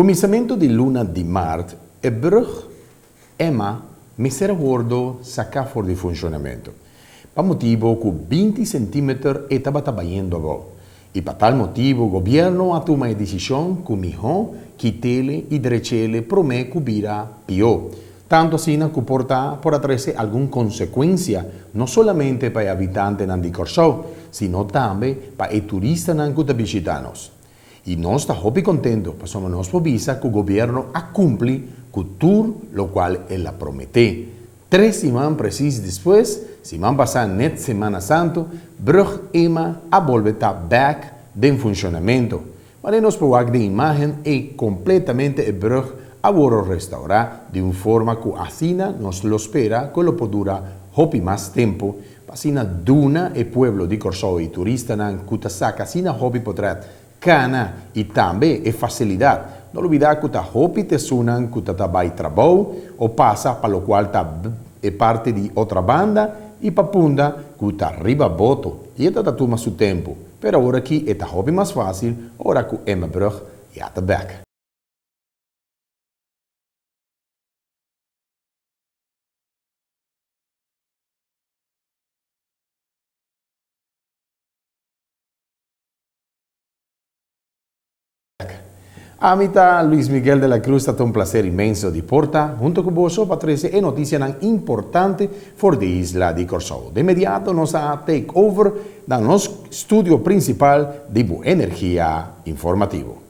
Kuminsamentu di luna di mart e brug Emma mester a wordo saká for di funshonamentu, pa motibu ku 20 sentimeter e tabata bayendo abou. I pa tal motibu gobièrnu a tuma e desishon ku mihó kit'ele i drech'ele promé ku bira pió. Tantu asina ku por ta por a trese algun konsekuensia no solamente pa e habitantenan di Kòrsou, sino tambe pa e turistanan ku ta bishitá nos. I nos ta hopi contento pasobra nos por bisa cu gobierno a cumpli cu tur locual el a promete. Tres siman precies despues, siman pasa net Semana Santo, Brug Emma a bolbe ta bek den funcionamento. Wanneer nos por wak den imagen ey completamente e brug a worde restaura di un forma cu asina nos lo spera cu lo por dura hopi mas tempo Pa asina duna e pueblo di Kòrsou i turistanan ku ta saka asina hopi potrèt kana i tambe e fasilidat. No lubidá ku ta hopi tesunnan ku ta ta bai trabou o pasa pa lokual ta e parti di Otrabanda i pa Punda ku ta riba boto i e ta ta tuma su tempu, pero awor aki e ta hopi mas fásil ora ku Emmabrug ya ta bèk. Ami ta Luis Miguel de la Cruz, ta ta un placer inmenso di por ta hunto cu boso pa trece e noticianan importante for di isla di Corsou. De inmediato nos a take over na nos studio principal di bo energia informativo.